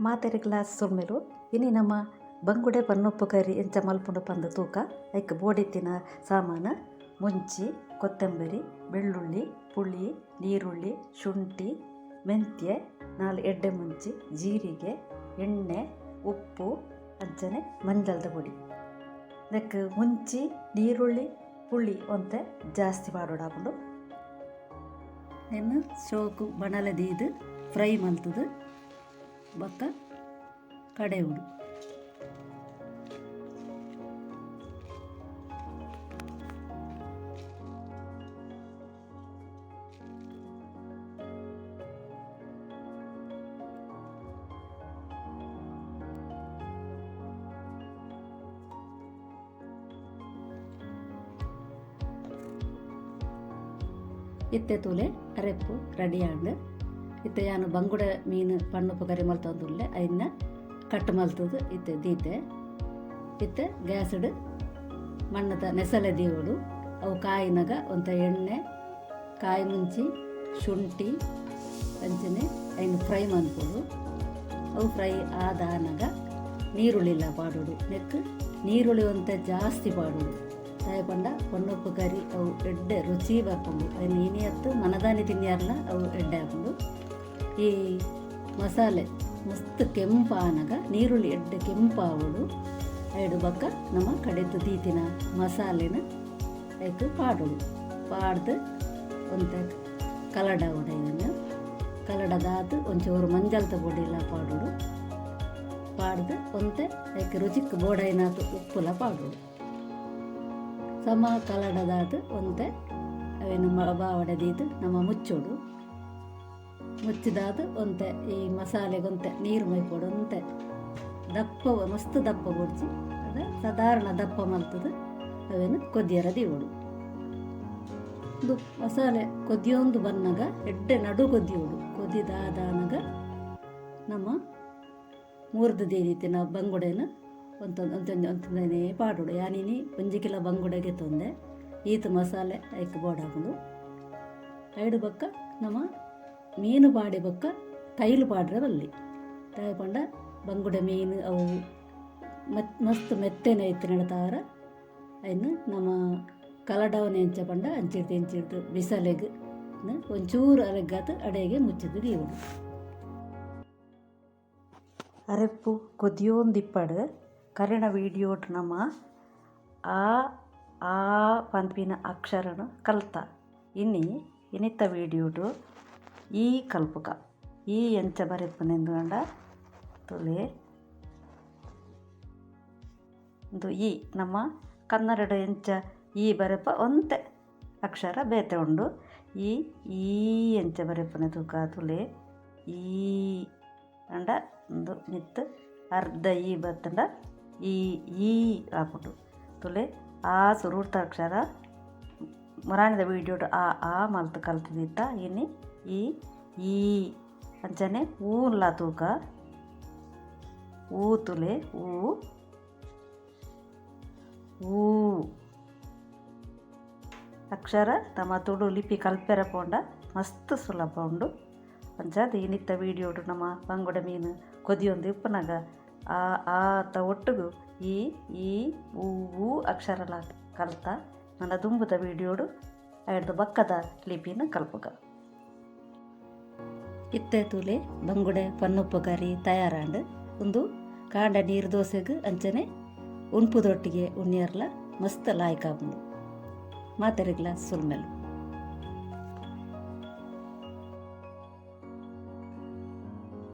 ಮಾತೆರೆಗ್ಲಾ ಸೊಲ್ಮೆಲು. ಇನಿ ನಮ್ಮ ಬಂಗುಡೆ ಪನ್ನುಪ್ಪು ಕರಿ ಎಂಚ ಮಲ್ಪುಂಡು ಪಂದ್ ತೂಕ. ಐಕ್ ಬೋಡಿತ್ತಿನ ಸಾಮಾನು ಮುಂಚಿ, ಕೊತ್ತಂಬರಿ, ಬೆಳ್ಳುಳ್ಳಿ, ಪುಳಿ, ನೀರುಳ್ಳಿ, ಶುಂಠಿ, ಮೆಂತ್ಯ, 4 ಎಡ್ಡೆ ಮುಂಚಿ, ಜೀರಿಗೆ, ಎಣ್ಣೆ, ಉಪ್ಪು, ಅಂಚನೆ ಮಂಜಲ್ದ ಪೊಡಿ. ನೆಕ್ ಮುಂಚಿ, ನೀರುಳ್ಳಿ, ಪುಳಿ ಒಂತೆ ಜಾಸ್ತಿ ಪಾಡೊಡಾಪುಂಡು. ನೆನ್ ಶೋಕು ಬಣಲೆ ದೀದ್ ಫ್ರೈ ಮಲ್ತುದು ಬೊಕ್ಕ ಕಡೆವುಡು. ಇತ್ತೆ ತೂಲೆ ಅರೆಪ್ಪು ರೆಡಿ ಆಂಡ್. ಇತ್ತೆ ಯಾನು ಬಂಗುಡೆ ಮೀನು ಪಣ್ಣುಪ್ಪು ಕರಿ ಮಲ್ತೊಂದುಲ್ಲೆ, ಐನ ಕಟ್ ಮಲ್ತುದು ಇತ್ತೆ ದೀತೆ. ಇತ್ತೆ ಗ್ಯಾಸ್ಡ್ ಮಣ್ಣದ ನೆಸಲೆ ದೀವೊಡು. ಅವು ಕಾಯಿನಾಗ ಒಂತ ಎಣ್ಣೆ, ಕಾಯಿ ಮುಂಚಿ, ಶುಂಠಿ ಅಂಚನೆ ಐನ್ ಫ್ರೈ ಮನ್ಪೊಡು. ಅವು ಫ್ರೈ ಆದಾನಗ ನೀರುಳ್ಳಿಲ ಪಾಡೊಡು. ನೆಕ್ ನೀರುಳ್ಳಿ ಒಂತೆ ಜಾಸ್ತಿ ಪಾಡೊಡು. ದಾಯೆ ಪಂಡ ಪಣ್ಣುಪ್ಪು ಕರಿ ಅವು ಎಡ್ಡೆ ರುಚಿ ಬರ್ಪುಂಡು. ಐನ್ ಇನಿ ಅತ್ತು ಮನದಾನಿ ತಿನ್ಯಾರ್ಲ ಅವು ಎಡ್ಡೆ ಆಪುಂಡು. ಈ ಮಸಾಲೆ ಮಸ್ತ್ ಕೆಂಪಾನಗ ನೀರುಳ್ಳಿ ಎಡ್ಡೆ ಕೆಂಪಾವೊಡು. ಐಡು ಬೊಕ್ಕ ನಮ ಕಡೆತು ದೀತಿನ ಮಸಾಲೆನ ಐಕ್ ಪಾಡೊಡು. ಪಾಡ್ದು ಒಂತೆ ಕಲಡಾವೊಡು. ಐನ್ ಕಲಡದಾತ್ ಒಂಚೂರು ಮಂಜಲ್ದ ಪೊಡಿಲ ಪಾಡೊಡು. ಪಾಡ್ದು ಒಂತೆ ಐಕ್ ರುಚಿಕ್ ಬೋಡೈನಾತ್ ಉಪ್ಪುಲ ಪಾಡೊಡು. ಸಮ ಕಲಡದಾತ್ ಒಂತೆ ಅವೆನ್ ಬಾವಡೆ ದೀದ್ ನಮ ಮುಚ್ಚೊಡು. ಮುಚ್ಚಿದಾದ್ ಒಂತೆ ಈ ಮಸಾಲೆಗೊಂತೆ ನೀರು ಮೈಪೊಡು. ಒಂತೆ ದಪ್ಪ, ಮಸ್ತ್ ದಪ್ಪ ಬೊಡ್ಚಿ, ಅದ ಸಾಧಾರಣ ದಪ್ಪ ಮಲ್ತುದು ಅವೆನ್ ಕೊದ್ಯರ ದೀವೊಡು. ಉಂದು ಮಸಾಲೆ ಕೊದ್ಯೊಂದು ಬನ್ನಗ ಎಡ್ಡೆ ನಡು ಕೊದ್ಯೋಡು. ಕೊದಿದಾದಾನಗ ನಮ ಮೂರ್ದು ದೀದಿತ್ತಿನ ಬಂಗುಡೆನ ಒಂತೊಂದು ಒಂತೊಂದೇ ಪಾಡೊಡು. ಯಾನಿನಿ 1 ಕಿಲೋ ಬಂಗುಡೆಗೆ ತೊಂದೆ ಈತ್ ಮಸಾಲೆ ಐಕ್ ಬೋಡಾಪುಂಡು. ಐಡು ಬೊಕ್ಕ ನಮ ಮೀನು ಪಾಡಿ ಬೊಕ್ಕ ತೈಲು ಪಾಡ್ರೆ ಬಲ್ಲಿ. ದಾಯೆ ಪಂಡ ಬಂಗುಡೆ ಮೀನು ಅವು ಮಸ್ತ್ ಮೆತ್ತೆನೆ ಇತ್ತಿನತಾರ ಐನ್ ನಮ ಕಲಡವನೆ ಎಂಚ ಪಂಡ ಅಂಚಿಡ್ದು ಇಂಚಿಡ್ದು ಬಿಸಲೆಗ್ ಒಂಚೂರು ಅರೆಗಾತ್ ಅಡೆಗೆ ಮುಚ್ಚಿದ್ ದೀವೊಡು. ಅರೆಪ್ಪು ಕೊದಿಯೊಂದಿಪ್ಪಡ್ ಕರಿನ ವೀಡಿಯೋಡ್ ನಮ ಆ ಆ ಪನ್ಪಿನ ಅಕ್ಷರನು ಕಲ್ತ. ಇನಿ ಇನಿತ ವೀಡಿಯೋಡು ಈ ಕಲ್ಪುಗ. ಈ ಎಂಚ ಬರೆಪುನೆಂದು ತುಲೆ. ಉಂದು ಈ ನಮ್ಮ ಕನ್ನಡಡ್ ಎಂಚ ಈ ಬರೆಪ ಒಂತೆ ಅಕ್ಷರ ಬೇತೆ ಉಂಡು. ಈ ಈ ಎಂಚ ಬರೆಪುನೆ ತೂಕ ತುಲೆ. ಈ ಅಂಡ ಉಂದು ಮಿತ್ತ್ ಅರ್ಧ ಈ ಬತ್ತುಂಡ ಈ ಈ ಆಪುಂಡು. ತುಲೆ ಆ ಸುರುತ ಅಕ್ಷರ ಮುರಾನಿದ ವೀಡಿಯೋಡ್ ಆ ಆ ಮಲ್ತ್ ಕಲ್ತುದಿತ್ತ. ಇನಿ ಈ ಈ ಅಂಚನೆ ಊನ್ಲ ತೂಕ. ಊ ತುಲೆ ಊ ಊ ಅಕ್ಷರ ನಮ ತುಳು ಲಿಪಿ ಕಲ್ಪೆರೆ ಪೋಂಡ ಮಸ್ತ್ ಸುಲಭ ಉಂಡು. ಅಂಚಾದ್ ಇನಿತ್ತ ವೀಡಿಯೋಡು ನಮ ಬಂಗುಡೆ ಮೀನು ಕೊದಿಯೊಂದು ಇಪ್ಪುನಗ ಆ ಆ ತ ಒಟ್ಟುಗು ಈ ಈ ಊ ಊ ಅಕ್ಷರಲ ಕಲ್ತ. ನನ ದುಂಬುದ ವೀಡಿಯೋಡು ಐಡ್ದ್ ಬಕ್ಕದ ಲಿಪಿನ ಕಲ್ಪುಗ. ಇತ್ತೆ ತೂಲೆ ಬಂಗುಡೆ ಪನ್ನುಪ್ಪು ಕರಿ ತಯಾರಾಂಡ್. ಉಂದು ಕಾಂಡ ನೀರು ದೋಸೆಗ್ ಅಂಚನೆ ಉಣ್ಪುದೊಟ್ಟಿಗೆ ಉಣ್ಯರ್ಲ ಮಸ್ತ್ ಲಾಯ್ಕ್ ಆಪುಂಡು. ಮಾತೆರೆಗ್ಲ ಸೊಲ್ಮೆಲು.